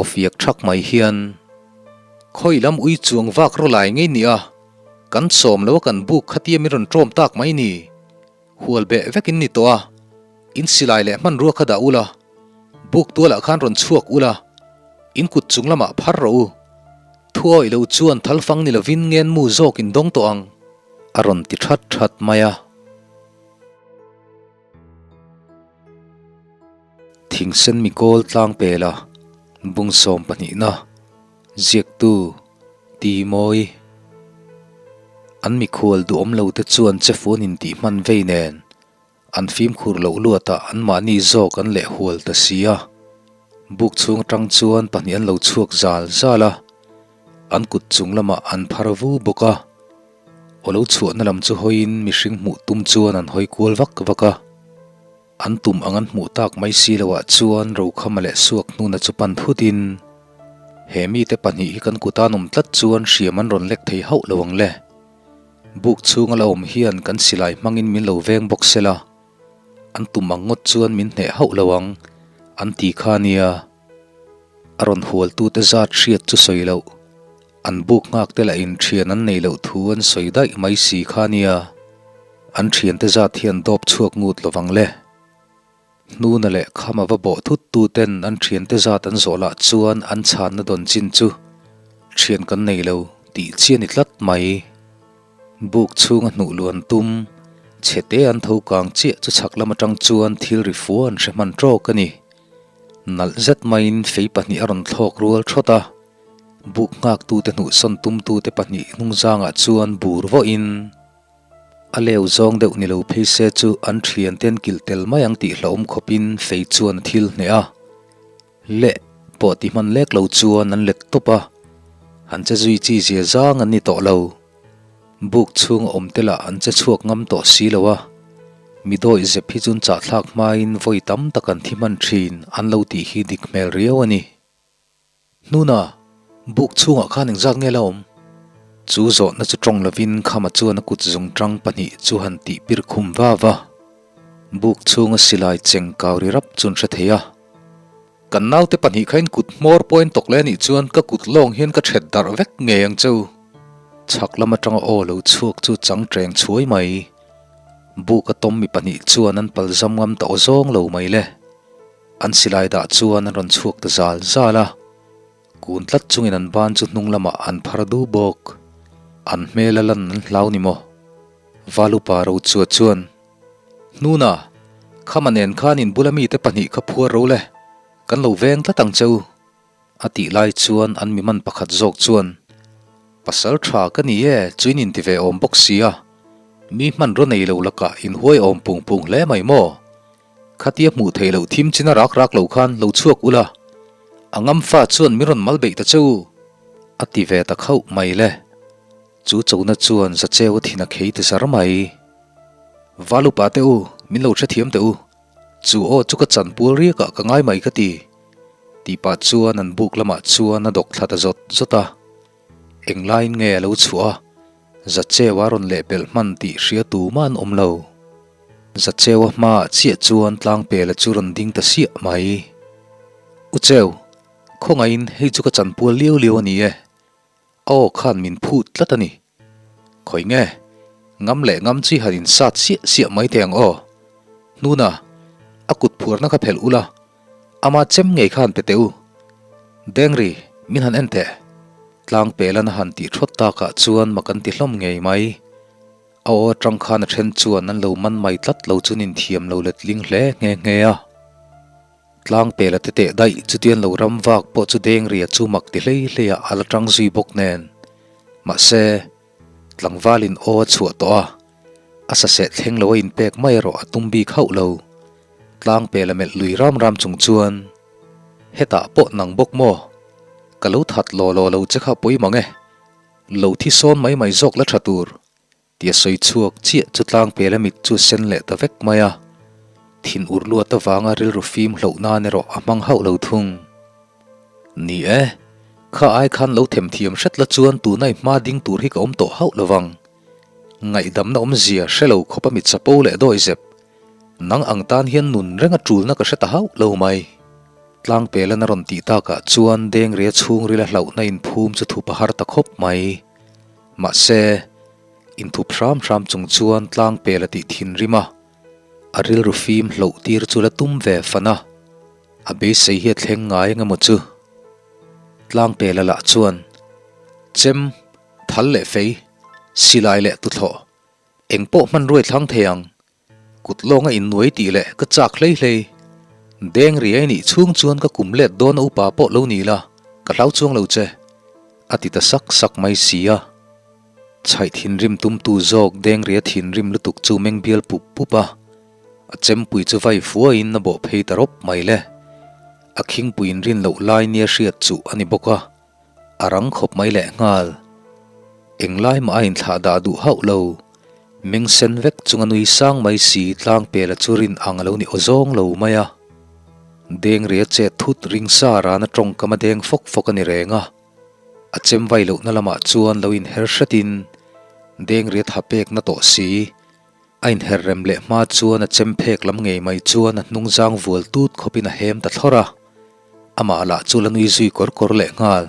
Aw fiak thak mai hian, Khawi lam ui chuang vak raw lai ngei nia, kan sawm lo a kan buk khatia min rawn ṭawm tak mai ni. Hual beh vek in ni tawh a, in silai leh hmanrua kha dah ula, buk tualah khan rawn chhuak ula, in kut chung lamah phar rawh u. Thuawi lo chuan thalfang ni lovin ngenmu zawk in dawng tawh ang, a rawn ti that that mai a. Thingsen mikawl tlang pela bung sawm pahnihna ziaktu Ti Mawi. An mikhual duhawm lo te chuan chefuan in tih hman vei nen an fimkhur loh luatah anmahni zawk an leh hual ta si a. Buk chhung atang chuan pahnih an lo chhuak zal zal a, an kut chung lamah an phar vu bawk a. Aw lo chhuahna lam chu hawiin mihring hmuh tum chuan an hawi kual vak vak a. An tum ang an hmuh tak mai si loah chuan Rokhama leh Suak hnuna chu pan thutin, He mite pahnih hi kan kutan awm tlat chuan hriam an rawn lek thei hauh lo ang le. Buk chhunga la awm hian kan silai hmangin min lo veng bawk sela, an tum ang ngawt chuan min hneh hauh lo ang, an ti kha nia. A rawn hualtute zat hriat chu sawi loh. An buk nghak te lahin thian an nei loh thu an sawi daih mai si kha nia. An thiante zat hian dawp chhuak ngut lovang le. Hnuna leh khama va bawh thut tu ten an thiante zat an zawh lah chuan an chhanna dawn chin chu thian kan nei lo tih chi a ni tlat mai. Buk chhunga hnuh luan tum chhete an tho kang chiah chu chhak lam atang chuan thil ri fua an hre hman tawk a ni. Nalh zet maiin fei pahnih a rawn thlawk rual thawt a. Buk nghaktute hnuhsawn tumtute pahnih hnungzangah chuan bur vawhin a leu zawng deuh ni lo phei se chu an thiante an kilh tel mai ang tih hlauhawm khawpin fei chuan a thil hneh a. Leh pawh ti hman lek lo chuan an let tawp a, an che zui chi zia zang an ni tawh lo. Buk chhung a awm te lah an che chhuak ngam tawh si lo a, mi dawih zep hi chun chahthlak hmain vawi tam tak an thi hman thin an lo tih hi dik hmel riau a ni. Hnuna, buk chhungah khan engzat nge la awm? Chu zawhna chu tawng lovin Khama chuan a kut zung tang pahnih chu han tih pir khum va va. Buk chhunga silai cheng kau ri rap chu an hre thei a. Kan naute pahnih khain kut hmawr pawhin tawk leh anih chuan ka kut lawng hian ka ṭhet darh vek ngei ang che u. Chhak lam aṭanga aw lo chhuak chu chang ṭeng chhuai mai. Buk a tawm mi pahnih chuan an pal zam ngam ta aw zawng lo mai le. An silai dah chuan an rawn chhuak ta zal zal a, kun tlat chungin an ban chu hnung lamah an phar du bawk. An hmel a lan an hlau ni maw? Valupa Rochua chuan, Hnuna, khama nen khan in bula mite pahnih kha phuar ro le, kan lo veng tlat ang che u. A tih lai chuan an mi man pakhat zawk chuan, Pasal tha ka ni e, chuin in ti ve awm bawk sia, mi hmanraw nei lo lakah in huai awm pung pung hle mai maw? Khatia hmuh theih loh thim chin a rak rak lo khan lo chhuak ula, a ngam fa chuan min rawn mal beih ta che u, a ti ve ta khauh mai le. Chu chona chuan Zacheu a thin a khei ti zar mai. Val upa te u, min lo hrethiam teh u, chu aw chu ka chanpual riakah ka ngai mai ka ti, tih pah chuan an buk lamah chuan a dawk thla ta zawt zawt a. Englaiin nge a lo chhuah a, Zacheu a rawn lehpelh hman tih hria tumah an awm lo. Zacheua hmaah chiah chuan tlangpela chu rawn ding ta siah mai. U Cheu, khawngaihin hei chu ka chanpual liau liau a ni e. A aw khan min phut tlat a ni. Khawi nge? Ngam leh ngam chi han insat siah siah mai teh ang aw. Hnuna, a kut phuarna kha phelh ula, ama chem ngei khan pe teh u. Dengri, min han en teh. Tlangpelan a han tih thawt takah chuan mak an ti hlawm ngei mai. A aw atang khan a then chuan an lo man mai tlat lo chu nin thiam lo letling hle nghe nghe a. Tlang pela te teh daih chutian lo ram vak pawh chu deng ria chu mak ti hlei hlei ah a la tang zui bawk nen. Mahse, tlangvalin aw a chhuah tawh a, a saseh thleng lo a inpek mai erawh a tum bik hauh lo. Tlang pela melh lui ram ram chung chuan, Hetah pawh nang bawk maw? Ka lo that law law lo che kha pawi mang e. Lo thi sawn mai mai zawk la tha tur, tia sawi chhuak chiah chu tlangpel a mit chu sen leh ta vek mai a. Thin ur luat avanga rilru fim hloh nan erawh a hmang hauh lo thung. Ni e, kha ai khan lo themthiam hret la chuan tunai hma ding tur hi ka awm tawh hauh lovang. Ngaihdamna awmzia hre lo khawp a mit chapo leh dawi zep. Nang ang tan hian nun renga tulna ka hre ta hauh lo mai. Tlangpelan a rawn tih takah chuan Dengria chhungrila hlauhna inphum chu thup a har ta khawp mai. Mahse, inthup hram hram chung chuan Tlangpela tih thinrim a, a rilru fim hloh tir chu la tum ve fan a, a beisei hi a thleng ngai eng emaw chu. Tlangpela lah chuan, Chem, thal leh fei, silai leh tuthlawh, eng pawh hmanruai thlang thei ang, Kut lawnga innuai tih leh ka chak hlei hlei. Deng riai nih chhung chuan ka kum let dawn a upa pawh lo ni la, ka hlau chuang lo che, a ti ta sak sak mai si a. Chhaih thinrim tumtu zawk deng ria thinrim lutuk chu meng bial pup pup a, a chempui chu vai fuaiin a bawh phei ta rawp mai le. A khingpui inrin loh lai nia hriat chuh a ni bawk a. A rang khawp mai leh nghal. Englai mah a inthlah dah duh hauh lo. Meng sen vek chunga nui sang mai si tlang pela chu rin ang a lo ni aw zawng lo mai a. Deng ria chet thut ring sa rana tawngkam a deng fawk fawk a ni reng a. A chem vai lohna lamah chuan lo inher hretin deng ria tha pekna tawh si. A inher rem leh hma chuan a chem phek lam ngei mai chuan a hnung zang vual tut khawpin a hem ta thlawr a. Amah lah chu la nui zui kawr kawr leh nghal.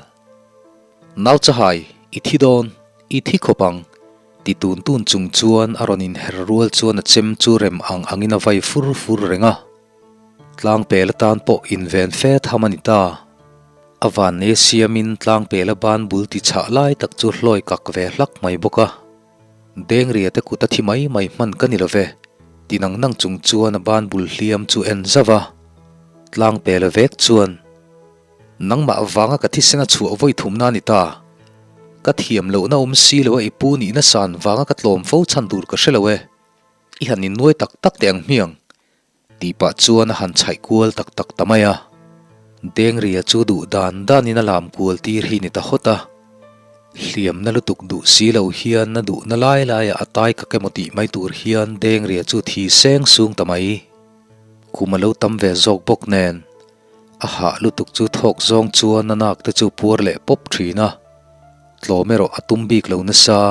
Nau chahai, i thi dawn, i thi khawp ang, ti tun tun chung chuan a rawn inher rual chuan a chem chu rem ang angin a vai fur fur reng a. Tlangpel atan pawh inven fe tham a ni ta. A vannei siamin tlangpela ban bul ti chhah lai tak chu hlawi kak ve hlak mai bawk a. Dengria te kut a thi mai mai hman ka ni lo ve, ti nang nang chung chuan a ban bul hliam chu en zauh a. Tlang pela vek chuan, Nangmah vanga ka thisen a chhuah vawi thumna a ni ta. Ka thiam lohna awm si lo a i pu nihna san vanga ka tlawm fo chhan tur ka hre lo e. I han innuai tak tak teh ang hmiang. Tih pah chuan a han chhaih kual tak tak ta mai a. Dengria chu duh dan danin a lam kual tir hi ni ta hawt a. Hliamna lutuk duh si lo hian a duhna lai laiah a tai kak emaw tih mai tur hian Dengria chu thi seng sung ta mai. Kum a lo tam ve zawk bawk nen a hah lutuk chu thawk zawng chuan a nak te chu puar leh pawp thin a. Tlawm erawh a tum bik lo nasa.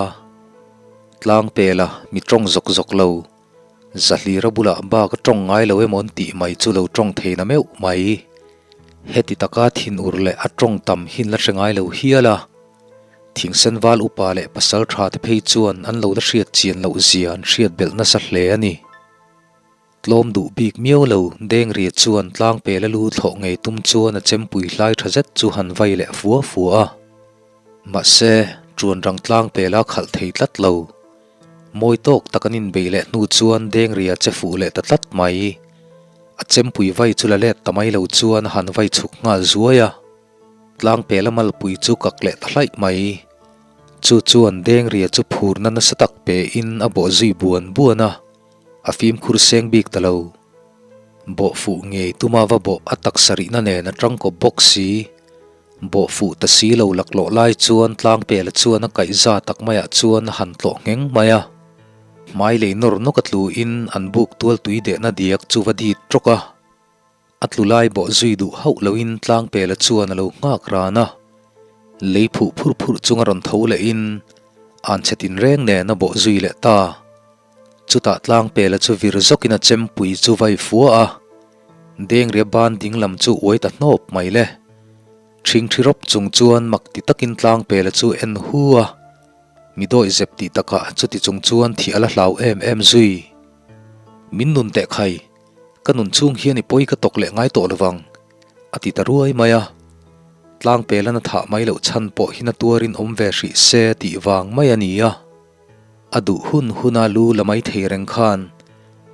Tlang pela mi tawng zawk zawk lo. Zahlira bulah bak a tawng ngai lo emaw an tih mai chu lo tawng thei na meuh mai. Heti taka thinur leh a tawng tam hin la hre ngai lo hial a. Thingsen val upa leh pasal tha te phei chuan an lo la hriat chian loh zia an hriat belh nasa hle a ni. Tlawm duh bik miau lo Dengria chuan tlangpela lu thlawh ngei tum chuan a chempui hlai tha zet chu han vai leh fua fua a. Mahse, ṭuan rang tlang pela khalh thei tlat lo. Mawi tawk tak an inbeih leh hnu chuan Dengria che fuh leh ta tlat mai. A chempui vai chu la let ta mai lo chuan a han vai chhuk nghal zuai a. Tlang pela malpui chu kak leh ta hlaih mai. Chu chuan Dengria chu phurna nasa tak pein a bawh zui buan buan a, a fimkhur seng bik ta lo. Bawh fuh ngei tuma va bawh a taksa rihna nen a tangkawp bawk si. Bawh fuh ta si lo laklawh lai chuan Tlangpela chuan a kaihza tak maiah chuan a han tlawh ngheng mai a. Hmai lei nawr nawk a tlu in an buk tual tui dehna diak chu va dit rawk a. A tlu lai bawh zui duh hauh loin Tlangpela chuan a lo nghak ran a. Lei phuh phurh phurh chung a rawn tho leh in an chhe tinreng nen a bawh zui leh ta. Chutah Tlangpela chu vir zawkin a chempui chu vai fua a. Dengria ban ding lam chu uai ta hnawp mai le. Thingthi rawp chung chuan mak ti takin Tlangpela chu en hu a. Mi dawih zep tih takah chuti chung chuan thih a la hlau em em zui. Min nun teh khai, ka nun chhung hian i pawi ka tawk leh ngai tawh lovang, a ti ta ruai mai a. Tlangpela'n a thah mai loh chhan pawh hi na tuarin awm ve hrih se tih vang mai a ni a. A duh hun huna lu la mai thei reng khan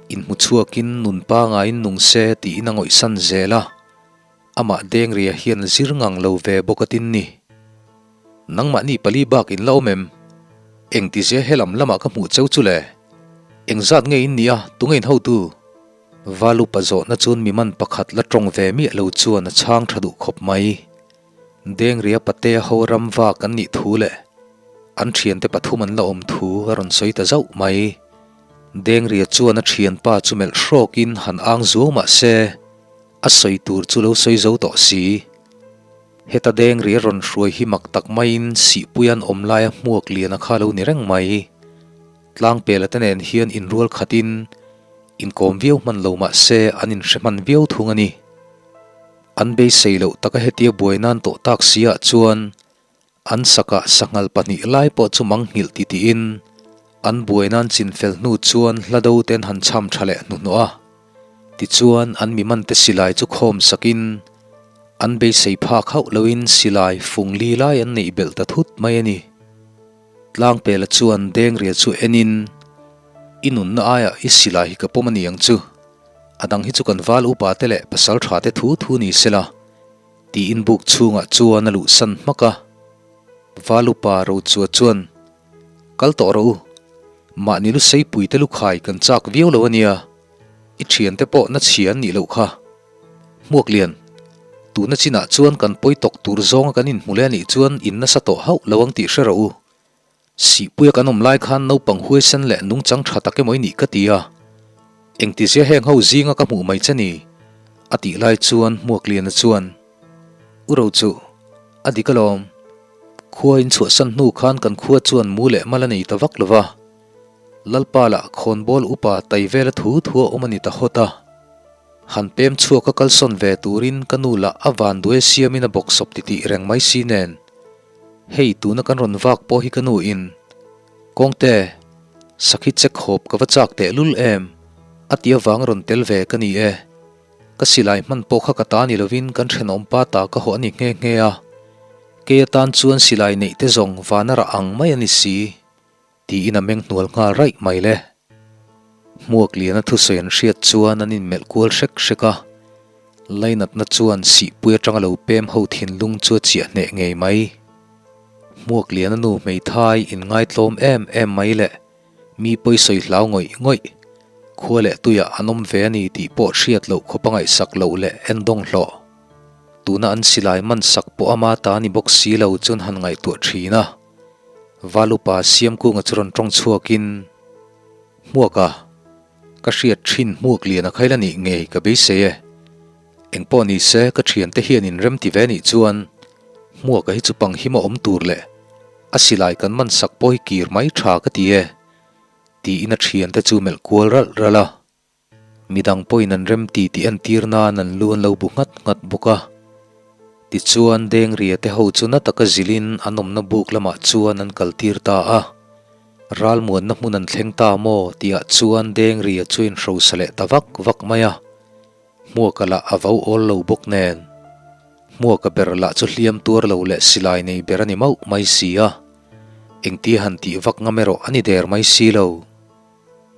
inhmu chhuakin nun pangaiin nung se tiin a ngawihsan zel a, amah Dengria hian zir ngang lo ve bawk a tin ni. Nangmahni pali bak in la awm em? Engtizia helam lamah ka hmuh cheu chu le? Engzat nge in nih a, tunge in hotu? Valupa zawhna chun mi man pakhat la tawng ve miah lo chuan a chhang tha duh khawp mai. Dengria Patea ho ram vak an nih thu leh an thiante pathum an la awm thu a rawn sawi ta zauh mai. Dengria chuan a thianpa chu melh hrawkin han ang zuau mah se, a sawi tur chu lo sawi zo tawh si. Heta Dengria rawn hruai hi mak tak maiin Sihpuia an awm laia hmuak liana kha lo ni reng mai. Tlangpela te nen hian inrual khatin inkawm viau hman lo mah se an inhre hman viau thung a ni. An beisei loh taka hetia buai nan tawh tak si ah chuan an sakah sanghal pahnih lai pawh chu mang nghilh ti tiin an buai nan chin fel hnu chuan hla do te an han cham tha leh hnuhnawh a. Tichuan an mi man te silai chu khawm sakin an beisei phak hauh loin silai fung li lai an neih belh ta thut mai a ni. Tlangpela chuan Dengria chu enin I nunna aiah i silai hi ka pawm a ni ang chu. A dang hi chu kan val upa te leh pasal tha te thu thu ni sela, tiin buk chhungah chuan a luhsan hmak a. Val upa Rochua chuan, Kal tawh rawh u, mahni lu seipui te lukhai kan chak viau lo a nia, i thiante pawh na chhia an nih loh kha. Hmuaklian, tuna chinah chuan kan pawi tawk tur zawnga kan inhmu leh a nih chuan in nasa tawh hauh lo ang tih hre rawh u. Sihpuia kan awm lai khan naupang huaisen leh nungchang tha tak emaw i nih ka ti a, engtizia heng ho zinga ka hmuh mai che ni? a tih lai chuan Hmuakliana chuan, U ro chu, a dik alawm. Khua in chhuahsan hnu khan kan khua chuan mu leh mal a nei ta vak lo va, Lalpa lah khawnbawl upa tai vela thu thu a awm a ni ta hawt a. Han pem chhuak a kalsawn ve turin ka nu lah a vanduai siamin a bawksawp titih reng mai si nen. Hei tuna kan rawn vak pawh hi ka nu in, Kawngte, sakhi check hawp ka va chak teh lul em? a ti avang rawn tel ve ka ni e. Ka silai hman pawh kha ka ta ni lovin kan thenawm pa ta ka hawh a ni nghe nghe a. Kei atan chuan silai neih te zawng vana rah ang mai a ni si. Tiin a meng hnual nghal raih mai le. Hmuak liana thusawi an hriat chuan an inmelh kual hrek hrek a, Lainatna chuan sihpui atanga lo pem ho thinlung chu a chiah hneh ngei mai. Hmuak liana nu hmeithai inngaitlawm em em mai le, mi pawisawi hlau ngawih ngawih, khua leh tuiah an awm ve a ni tih pawh hriat loh khawp a ngaihsak loh leh endawng hlawh. Tuna an silai man sak pawh ama ta ni bawk si lo chuan han ngaihtuah thin a. Valupa Siamkunga chu rawn tawng chhuakin, Hmuaka, ka hriat thin hmuak lian a khail a nih ngei ka beisei e. Engpawh ni se ka thiante hian in rem ti ve nih chuan Hmuaka hi chu pang him a awm tur leh a silai kan man sak pawh hi kir mai tha ka ti e, tiin a thiante chu melh kual ralh ralh a. Midang pawhin an rem ti tih entir nan an lu an lo bu nghat nghat bawk a. Tichuan Dengria te ho chu na taka zilhin an awmna buk lamah chuan an kaltir ta a. Ralmuanna hmun an thleng ta maw tihah chuan Dengria chu inhrosa leh ta vak vak mai a. Hmuaka lah a vo awl lo bawk nen. Hmuaka ber lah chu hliam tuar lo leh silai nei ber a ni mauh mai si a. Engtia han tih vak ngam erawh a ni der mai si lo.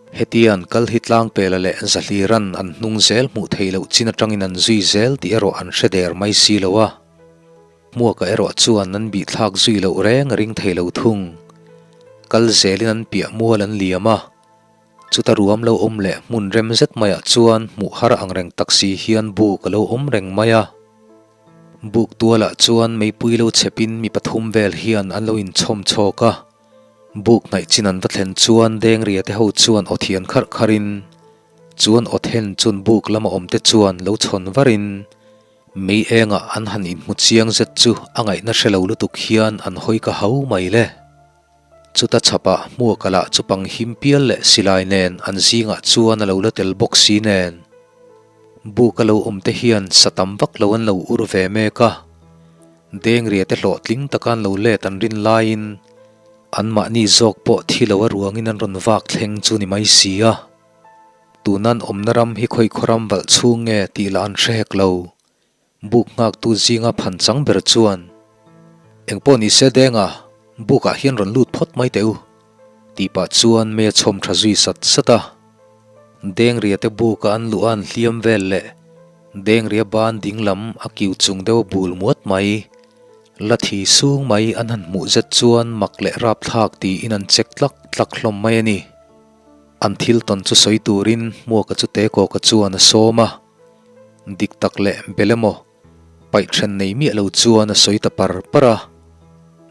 Hetian kal hi Tlangpela leh Zahliran an hnung zel hmuh theih loh chin atangin an zui zel tih erawh an hre der mai si lo a. Hmuaka erawh chuan an bihthlak zui loh reng a ring thei lo thung. Kal zelin an piah mual an liam a. Chuta ruam lo awm leh hmun rem zet maiah chuan hmuh har ang reng tak si hian buk a lo awm reng mai a. Buk tualah chuan meipui lo chhepin mi pathum vel hian an lo inchhawm chhawk a. Buk hnaih chin an va thlen chuan Dengria te ho chuan aw thian kharh kharh in, chuan aw then chun buk lama awm te chuan lo chhawn var in, mei engah an han inhmu chiang zet chu a ngaihna hre lo lutuk hian an hawi ka hau mai le. Chuta chhapah hmuaka lah chu pang him pial leh silai nen an zingah chuan a lo la tel bawk si nen. Buk a lo awm te hian sa tam vak lo an lo ur ve mek a. Dengria te hlawhtling taka an lo let an rin laiin anmahni zawk pawh thi lo a ruangin an rawn vak thleng chu ni mai si a. Tuna an awmna ram hi khawi khaw ram valh chhung nge tih lah an hre hek lo. Buk nghaktu zinga phan chang ber chuan, Engpawh ni se Denga, bukah hian rawn lut phawt mai teh u, tih pah chuan mei a chhawm tha zui sat sat a. Dengria te buka an luh a an hliam vel leh Dengria ban ding lam a kiu chung deuh a bul muat mai. La thi sung mai an han hmuh zet chuan mak leh rapthlak tiin an check tlak tlak hlawm mai a ni. An thil tawn chu sawi turin Hmuaka chu Tekawka chuan a sawm a. Dik tak leh bel emaw paih then nei miah lo chuan a sawi ta par par a.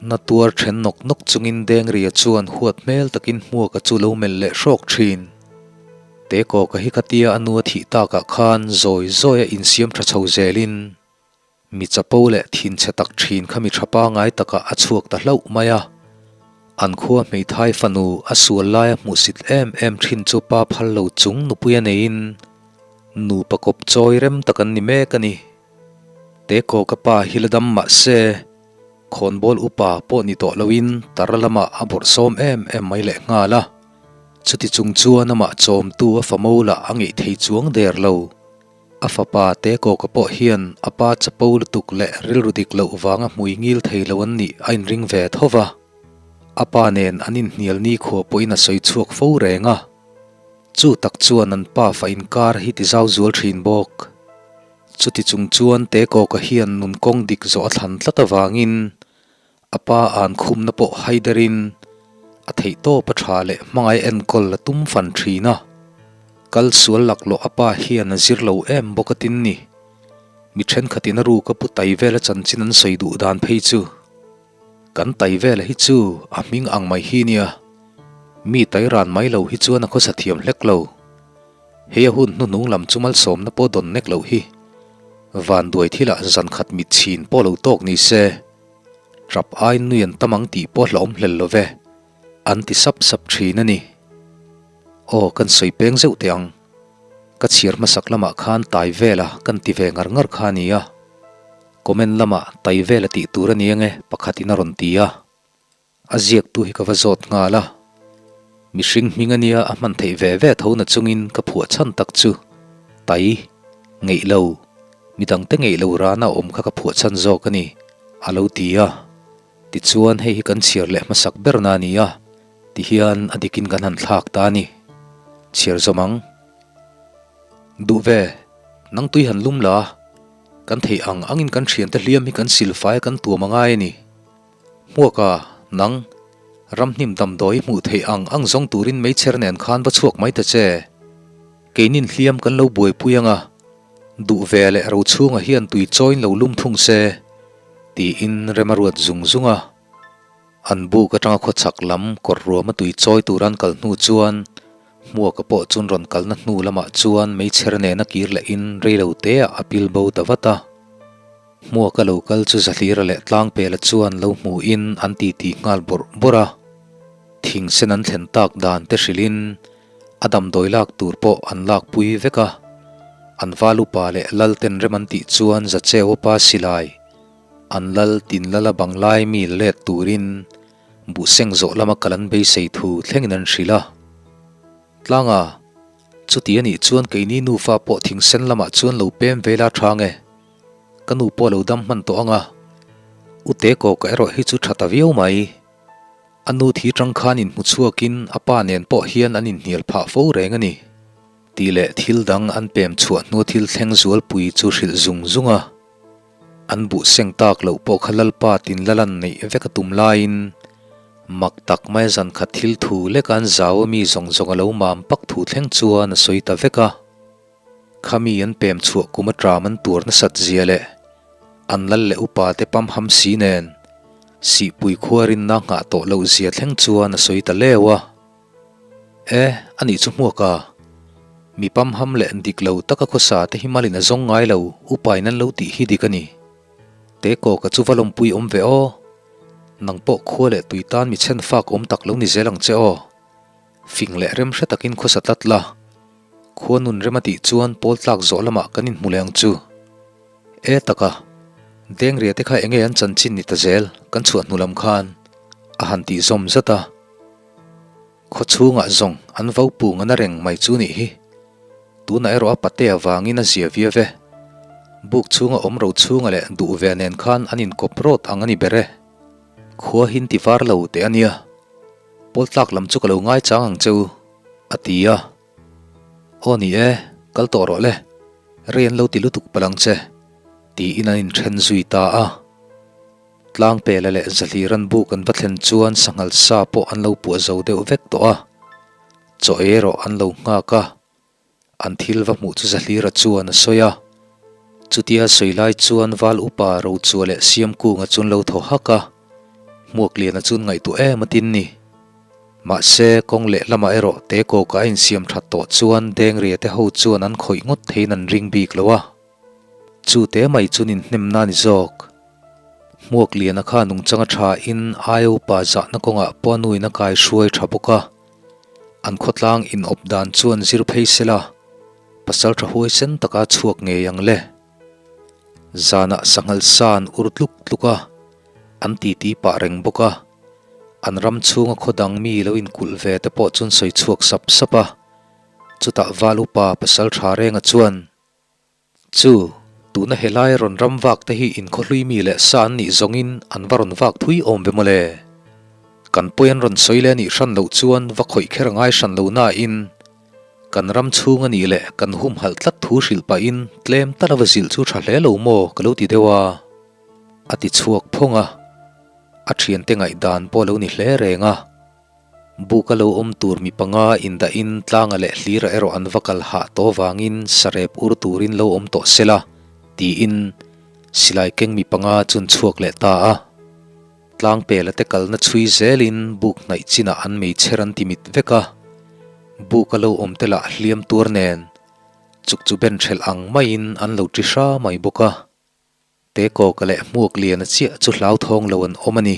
Na tuar then nawk nawk chungin Dengria chuan huat hmel takin Hmuaka chu lo melh leh hrawk thin. Tekawka hi khatia a nu a thih takah khan zawi zawi a insiam tha chho zelin mi chapo leh thinchhe tak thin kha mi tha pangai takah a chhuak ta hlauh mai a. An khua hmeithai fanu a sual laia hmuhsit em em thin chu pa phal lo chung nupui a neiin nupa kawp chawi rem tak an ni mek a ni. Tekaw ka pa hi la dam mah se, khawnbawl upa pawh ni tawh loin tar lamah a bawrhsawm em em mai leh nghal a. Chuti chung chuan amah chawmtu a famo lah a ngeih thei chuang der lo. A fapa Tekawka pawh hian a pa chapo lutuk leh rilru dik loh vanga hmui ngil thei lo an nih a inring ve tho va. A pa nen an inhnial nikhua pawhin a sawi chhuak fo reng a. Chu tak chuan an pa fa inkar hi ti zau zual thin bawk. Chuti chung chuan Tekawka hian nun kawng dik zawh a thlan tlat avangin a pa an khumna pawh hai derin a theihtawp a tha leh hmangaih enkawl a tum fan thin a. Kal sual laklawh a pa hian a zir lo em bawk a tin ni. Mi thenkhatin a ruk a pu tai vela chanchin an sawi duh dan phei chu. Kan tai vela hi chu a hming ang mai hi nia. Mi tai ran mai lo hi chuan a khawsa thiam hlek lo. Hei a hun hnuhnung lam chu malsawmna pawh dawn nek loh hi. Vanduai thilah zan khat mit chhin pawh lo tawk ni se. Trap aiin nui an tam ang tih pawh hlauhawm hlel lo ve. An ti sap sap thin a ni. Aw kan sawi peng zeuh teh ang. Ka chhiar hmasak lamah khan tai vela kan ti ve ngar ngar kha a nia. Comment lamah tai vela tih tur a ni ange pakhatin a rawn ti a. A ziaktu hi ka va zawt nghal a. Mihring hming a nia a hman theih ve ve tho na chungin ka phuah chhan tak chu tai ngeih lo, midangte ngeih lo rana awm kha ka phuah chhan zawk a ni, a lo ti a. Tichuan hei hi kan chhiar leh hmasak ber na a ni a, tihian a dikin kan han thlak ta a ni. Chhiar zawm ang. Duh ve, nang tui han lum la, kan theih ang angin kan thiante hliam hi kan silfai a kan tuam a ngai a ni. Hmuaka, nang, ramhnim damdawi hmuh theih ang ang zawng turin meichher nen khan va chhuak mai ta che. Keinin hliam kan lo buaipui ang a, duh ve leh ro chhungah hian tui chawiin lo lum thung se, tiin rem a ruat zung zung a. An buk atanga khawchhak lam kawr ruama tui chawi tur an kal hnu chuan Hmuaka pawh chun rawn kalna hnu lamah chuan meichher nena kir lehin reilo teah a pil bo ta vat a. Hmuaka lo kal chu Zahlira leh Tlangpela chuan lo hmuhin an titi nghal bawrh bawrh a. Thing sen an thlen tak dan te hrilhin a damdawi lak tur pawh an lakpui vek a. An val upa leh lal ten rem an tih chuan Zacheu pa silai an lal tin lala banglai mi la let turin buhseng zawh lama kal an beisei thu thlengin an hrilh a. Tlanga, chuti a nih chuan keini nufa pawh thing sen lamah chuan lo pem ve la tha nge? Ka nu pawh lo dam hman tawh ang a, U Tekawka erawh hi chu tha ta viau mai. A nu thi tang khan inhmu chhuakin a pa nen pawh hian an inhnial phah fo reng a ni. Tih leh thil dang an pem chhuah hnua thil thleng zualpui chu hrilh zung zung a. An buh seng tak loh pawh kha Lalpa tin la lan neih vek a tum laiin mak tak maia zan khat thil thu leka an zau a mi zawng zawng a lo mam pak thu thleng chuan a sawi ta vek a. Khami an pem chhuah kum atram an tuar nasat zia leh an lal leh upa te pamham si nen Sihpui khua rinna nghah tawh loh zia thleng chuan a sawi ta leu a. E, anih chu hmuak a. Mi pamham leh dik lo taka khawsa te hi malin a zawng ngai lo, upain an lo tih hi dik a ni. Tekawka chu va lawmpui awm ve aw. Nang pawh khua leh tui tan mi chhen fak awm tak lo ni zel ang che aw. Fing leh rem hre takin khawsa tlat la. Khua nun rem a tih chuan pawl tlak zawh lamah kan inhmu leh ang chu. E taka, Dengria te kha enge an chanchin ni ta zel kan chhuah hnu lam khan a han tih zawm zat a. Khaw chhungah zawng an vo pung a na reng mai chu nih hi. Tunah erawh a pate avangin a zia viau e. Buk chhunga awm ro chhunga leh duh ve nen khan an inkawp rawt ang a ni ber e. Khua hin ti var lo teh a nia. Pawl tlak lam chu ka lo ngaichang ang che u, a ti a. Aw ni e, kal tawh rawh le, rei an lo ti lutuk palh ang che, tiin an inthen zui ta a. Tlangpela leh Zahliran buk an va thlen chuan sanghal sa pawh an lo puah zo deuh vek tawh a, chaw ei erawh an lo nghak a. An thil va hmuh chu Zahlira chuan a sawi a. Chutia sawi lai chuan Val Upa Rochua leh Siamkunga chu an lo thaw hak a, Hmuakliana chu an ngaihtuah em a tin ni. Mahse, kawng lehlamah erawh Tekawka a insiam that tawh chuan Dengria te ho chuan an khawih ngawt theiin an ring bik lo a. Chu te mai chu ninhnemna a ni zawk. Hmuakliana kha nungchang a tha in aia upa zahna kawngah pawh a nuin a kai hruai tha bawk a. An khawtlang inawp dan chuan zir phei se la, pasal tha huaisen taka chhuak ngei ang le. Zanah sanghal sa an ur tluk tluk a, an titi pah reng bawk a. An ram chhunga khaw dang mi lo inkulh ve te pawh chuan sawi chhuak sap sap a. Chutah Val upa pasal tha renga chuan, Chu, tuna helai rawn ram vak te hi inkhawhlui mi leh sa an nih zawngin an va rawn vak thui awm ve mawle. Kan pawi an rawn sawi leh anih hran loh chuan va khawih kher a ngai hran lo nain, kan ram chhung anih leh kan humhalh tlat thu hrilh pahin tlem tal a va zilh chu tha hle lo maw ka lo ti deuh a, a ti chhuak phawng a. A thiante ngaihdan pawh a lo ni hle reng a. Buka lo awm tur mi panga indahin tlanga leh hlira erawh an va kal hah tawh vangin sarep ur turin lo awm tawh sela tiin silai keng mi panga chun chhuak leh ta a. Tlangpela te kalna chhui zelin buk hnaih chinah an meichher an ti mit vek a. Buka lo awm te lah hliam tuar nen chuk chu ben hrelh ang maiin an lo ti hra mai bawk a. Tekawka leh hmuak liana chiah chu hlauthawng lo an awm a ni.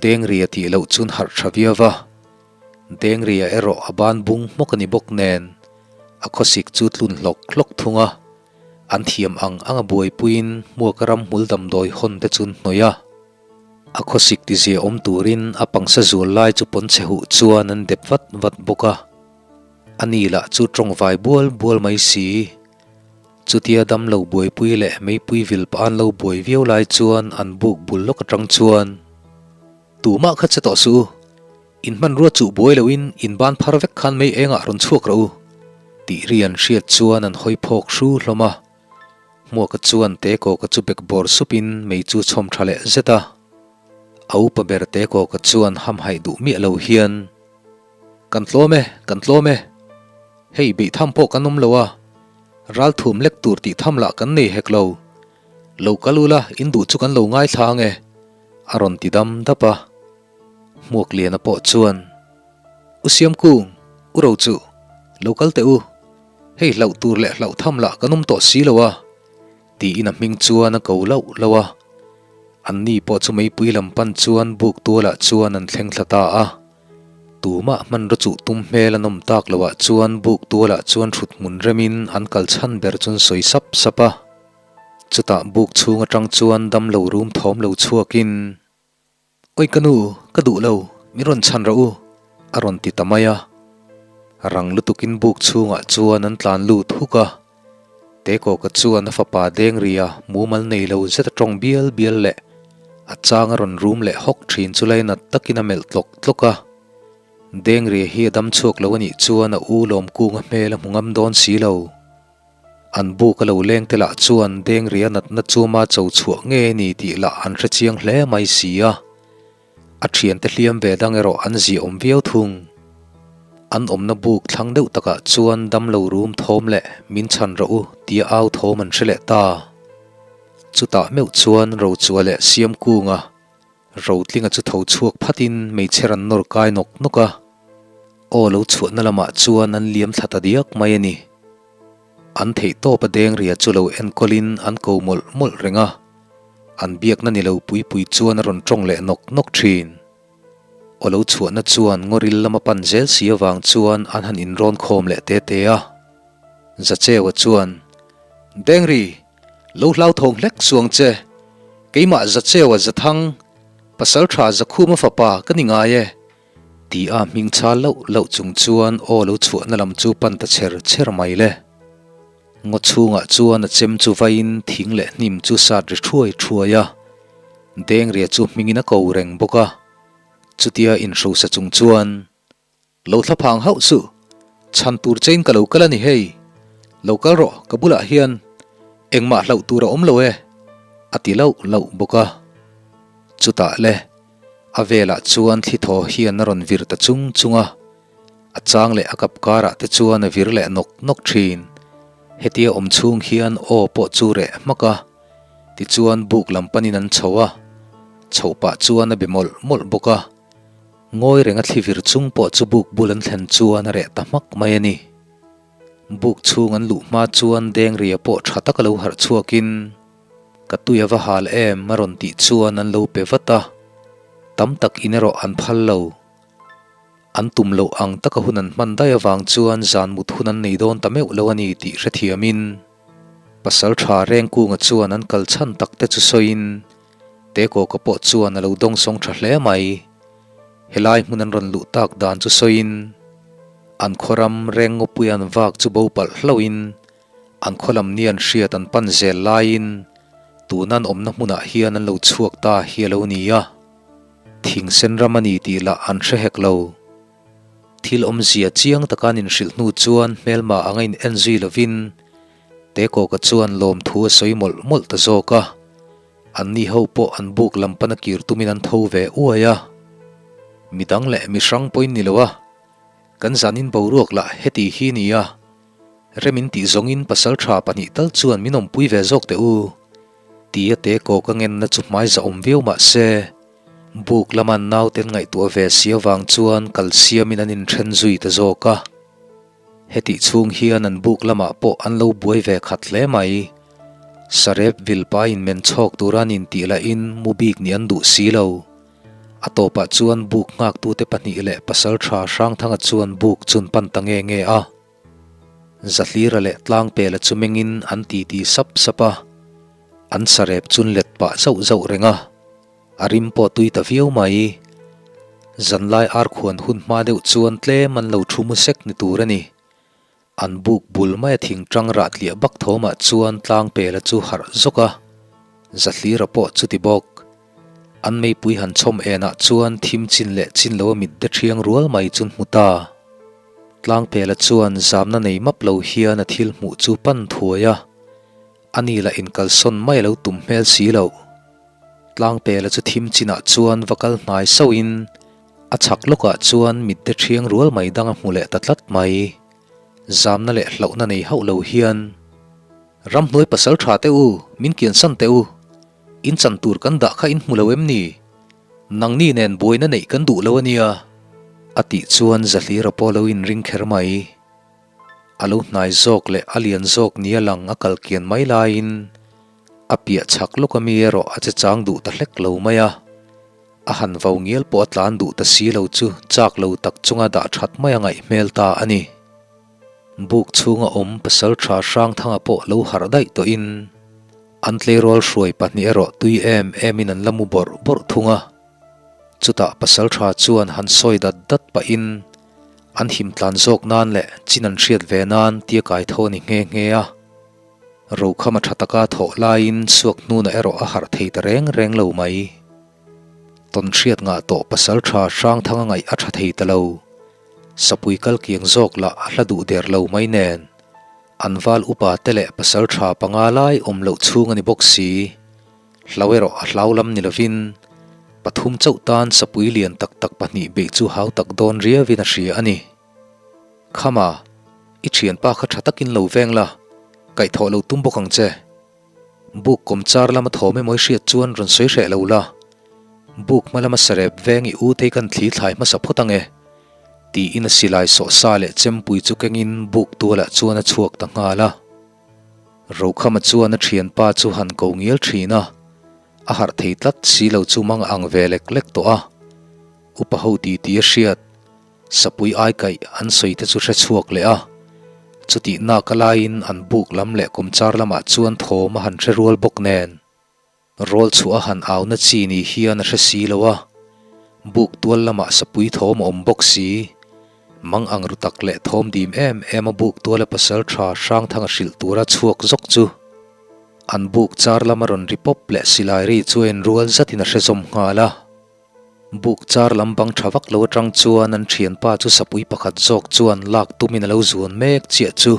Dengria tih loh chun harh tha viau va, Dengria erawh a ban bung hmawk a ni bawk nen, a khawsik chu tlun hlawk hlawk thung a, an thiam ang ang a buaipuiin hmuaka ramhmul damdawi hawn te chun hnawih a. A khawsik tizia awm turin a pangsa zual lai chu pawnchhe huh chuan an dep vat vat bawk a. Ani lah chu tawngvai bual bual mai si. Chutia damlo buaipui leh meipui vil pah an lo buai viau lai chuan an buk bul lawk atang chuan, Tumah kha che tawh suh u, in hmanrua chuh buai loin in ban phar vek khan mei engah rawn chhuak rawh u, tih ri an hriat chuan an hawi phawk hru hlawm a. Hmuaka chuan Tekawka chu bek bawr supin mei chu chhawm tha leh zet a. A upa ber Tekawka chuan hamhaih duh miah lo hian, Kan tlawm e, kan tlawm e. Hei beih tham pawh kan awm lo a, ralthum lek tur tih tham lah kan nei hek lo. Lo kal ula in duh chu kan lo ngaithla ang e, a rawn ti dam dap a. Hmuakliana pawh chuan, U Siamkung, U Rochu, lo kal teh u. Hei hlauh tur leh hlauh tham lah kan awm tawh si lo a, tiin a hming chuan a ko lauh lauh a. Anni pawh chu meipui lam pan chuan buk tualah chuan an thleng thla ta a. Tumah hmanraw chuh tum hmel an awm tak loh ah chuan buk tualah chuan thut hmun remin an kal chhan ber chuan sawi sap sap a. Chutah buk chhung atang chuan damlo rum thawm lo chhuakin, Oi ka nu, ka duh lo, min rawn chhan rawh u, a rawn ti ta mai a. Rang lutukin buk chhungah chuan an tlan lut huk a. Tekawka chuan a fapa Dengria mumal nei lo zet a tawng bial bial leh a chang a rawn rum leh hawk thin chu lainat takin a melh tlawk tlawk a. Dengria hi a dam chhuak lo a nih chuan a u Lawmkunga hmel a hmu ngam dawn si lo. An buk a lo leng te lah chuan Dengria natna chuma cho chhuah nge ni tih lah an hre chiang hle mai si a. A thiante hliam ve dang erawh an ziahawm viau thung. An awmna buk thlang deuh takah chuan damlo rum thawm leh min chhan rawh u tia au thawm an hre leh ta. Chutah meuh chuan Rochua leh Siamkunga, Rotlinga chu tho chhuak phatin hmeichhe ran nawr kai nawk nawk a. Aw lo chhuahna lamah chuan an liam thla ta diak mai a ni. An theih tawp a dengria chu lo enkawlin an ko mawlh mawlh reng a. An biakna ni lo pui pui chuan a rawn tawng leh nawk nawk thin. Aw lo chhuahna chuan ngawril lama pan zel si avang chuan an han inrawn khawm leh te te a. Zacheua chuan, Dengri, lo hlauthawng hlek suang che. Keimah Zacheua Zathang, Pasaltha Zakhuma fapa ka ni ngai e. Ti a hming chal loh loh chung chuan aw lo chhuahna lam chu pan ta cher cher mai le. Ngaw chhungah chuan a chem chu vaiin thing leh hnim chu sat ri thuai thuai a, Dengria chu hmingin a ko reng bawk a. Chutia inhrosa chung chuan, Lo thla phang hauh suh, chhan tur chein ka lo kal a ni hei, lo kal rawh ka bulah hian engmah hlauh tur a awm lo e, a ti lauh lauh bawk a. Chutah le, a velah chuan thli thaw hian a rawn vir ta chung chung a. A chang leh a kap karah te chuan a vir leh nawk nawk thin. Hetia awm chhung hian aw pawh chu reh hmak a, tichuan buk lam panin an chho a, chhoh pah chuan a be mawlh mawlh bawk a. Ngawi renga thli vir chung pawh chu buk bul an thlen chuan a reh ta hmak mai a ni. Buk chhung an luh hma chuan Dengria pawh tha taka lo harh chhuakin, Ka tui a va hal em a rawn tih chuan an lo pe vat a, tam tak in erawh an phal lo. An tum loh ang taka hun an hman daih avang chuan zan mut hun an nei dawn ta meuh lo a ni tih hrethiamin. Pasalṭha Rengkunga chuan an kal chhan tak te chu sawiin Tekawka pawh chuan a lo dawngsawng ṭha hle mai. Helai hmun an rawn luh tak dan chu sawiin an khawram Rengngawpui an vak chu bo palh hlauhin an khaw lam ni an hriat an pan zel laiin tuna an awmna hmunah hian an lo chhuak ta hi a lo ni a. Thingsen ram a ni tih lah an hre hek lo. Thil awmzia chiang taka an inhrilh hnu chuan hmelma anga in en zui lovin Tekawka chuan lawmthu a sawi mawlh mawlh ta zawk a. Anni ho pawh an buk lam pana kir tumin an tho ve uai a. Midang leh mihrang pawhin ni lo a, kan zanin boruak lah heti hi ni a, rem in tih zawngin pasal tha pahnih tal chuan min awmpui ve zawk teh u, tia Tekawka ngenna chu hmai zahawm viau mah se, buk lama nauten ngaihtuah ve si avang chuan kal siamin an inthen zui ta zawk a. Hetih chhung hian an buk lamah pawh an lo buai ve khat hle mai. Sarep vilpa in men chhawk tura an intih lahin mu bik nih an duh si lo. A tawpah chuan buk nghaktute pahnih leh pasaltha Hrangthanga chuan buk chun pan ta nge nge a. Zahlira leh Tlangpela chu mengin an titi sap sap a, an sarep chun let pah zauh zauh reng a. A rim pawh tui ta viau mai. Zanlai arkhuan hun hma deuh chuan tlem an lo thu mu sek ni tur a ni. An buk bul maia thing tang rah tliah bak thawmah chuan tlangpela chu harh zawk a, Zahlira pawh chuti bawk. An meipui han chhawm enah chuan thim chin leh chin lo a mit de thiang rual mai chun hmu ta. Tlangpela chuan zamna nei map lo hian a thil hmuh chu pan thuai a, ani lah inkalsawn mai a lo tum hmel si loh. Tlangpela chu thim chinah chuan va kal hnai sauhin a chhak lawkah chuan mitte thiang rual mai dang a hmu leh ta tlat mai. Zamna leh hlauhna nei hauh lo hian, Ramhnuai pasal tha teh u, min kiansan teh u. In chan tur kan dah kha in hmu lo em ni? Nangni nen buaina neih kan duh lo a nia, a tih chuan Zahlira pawh lo inring kher mai. A lo hnai zawk leh a lian zawk nia lang a kal kian mai laiin a piah chhak lawk ami erawh a che chang duh ta hlek lo mai a. A han vo ngial pawh a tlan duh ta si lo chu chak lo tak chunga dah that mai a ngaih hmel ta a ni. Buk chhunga awm pasal tha Hrangthanga pawh lo harh daih tawhin an tleirawl hruai pahnih erawh tui em emin an la mu bawrh bawrh thung a. Chutah pasal tha chuan han sawi dat dat pahin An him tlan zawk nan leh chin an hriat ve nan tia kai tho a ni nghe nghe a. Rokhama tha taka thawh laiin suak hnunah erawh a harh thei ta reng reng lo mai. Tawn hriat ngah tawh pasal tha Hrangthanga ngaih a tha thei ta lo. Sapui kal kiang zawk lah a hla duh der lo mai nen. An val upa te leh pasal tha panga lai awm loh chhung a ni bawk si. Hlau erawh a hlau lam ni lovin, pathum chauh tan sapui lian tak tak pahnih beih chu hau tak dawn riauin a hria a ni. Khama, i thianpa kha tha takin lo veng la, kaihthawh lo tum bawk ang che. Buk kawmchar lama thawm emaw i hriat chuan rawn sawi hreh lo la. Buk hma lama sarep veng i u te hi kan thli thlai hmasa phawt ang e, tiin a silai sawhsa leh chempui chu kengin buk tualah chuan a chhuak ta nghal a. Rokhama chuan a thianpa chu han ko ngial thin a, a harh thei tlat si lo chu mang ang ve lek lek tawh a. Upa ho ti ti a hriat, sapui ai kaih an sawi te chu hre chhuak leh a. Chutih nak a laiin an buk lam leh kawmchar lamah chuan thawm a han hre rual bawk nen. Rawl chhuah a han auna chi ni hian a hre si lo a, buk tual lamah sapui thawm a awm bawk si. Mang ang ru tak leh thawm dim em em a buk tuala pasal tha Hrangthanga hrilh tura chhuak zawk chu an buk char lama rawn ri pawp leh silai ri chu a inrual zatin a hre zawm nghal a. Buk char lam bang tha vak lo atang chuan an thianpa chu sapui pakhat zawk chuan lak tumin a lo zuan mek chiah chu.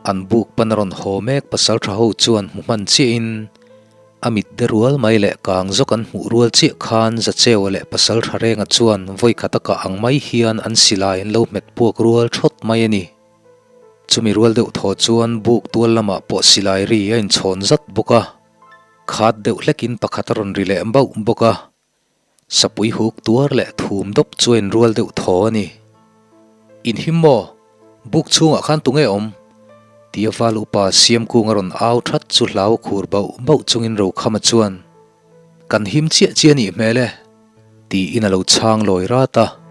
An buk pan a rawn haw mek pasal tha ho chuan hmu hman chiahin a mit de rual mai leh kang zawk an hmuh rual chiah khan Zacheua leh pasal tha renga chuan vawikhat a kah ang mai hian an silai an lo hmet puak rual thawt mai a ni. Chumi rual deuh thaw chuan buk tual lamah pawh silai ri a inchhawn zat bawk a. Khat deuh hlekin pakhat a rawn ri leh bauh bawk a, sapui huk tuar leh thum dawp chu a inrual deuh thaw a ni. Inhim maw? Buk chhungah khan tunge awm? Tia val upa Siamkung a rawn au that chu hlau a khur bauh bauh chungin Rokhama chuan, Kan him chiah chiah a nih hmel e, tiin a lo chhang lawi rat a.